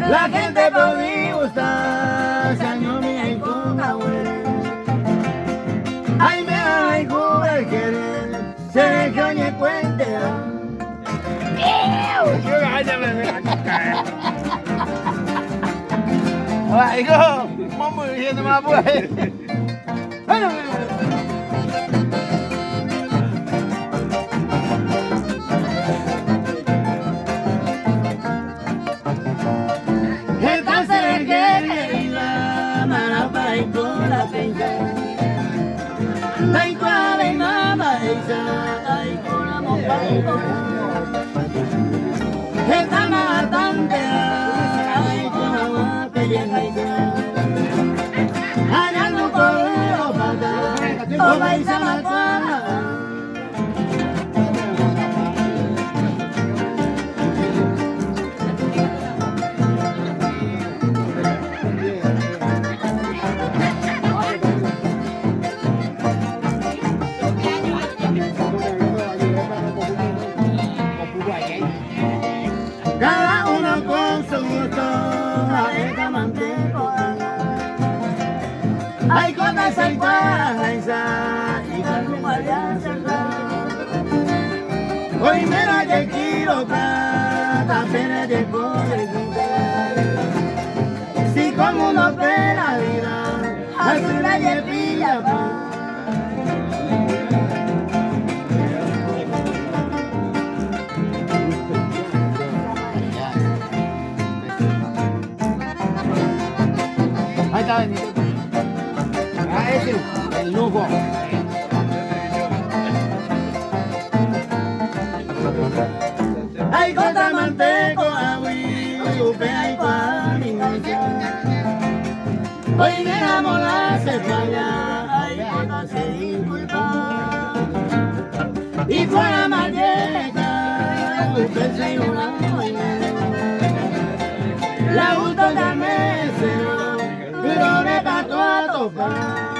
La gente por gustar, se año mi ay Ay me ay el querer, se que oye cuente. Ay, mo yun mga buhay. Ano? Cada uno con su gusto, Ay, con esa y Hoy me la equivoca, de Si como uno ve la vida, así la pilla. Ahí está, Benito. Ah, ese, el lujo. Ay, contra manteco, agui, upe, ay, pa, mi Hoy me la se falla, ay, cuando se disculpa. Y fuera malleca, usted se una La gusto de mesero, pero me pato a topar.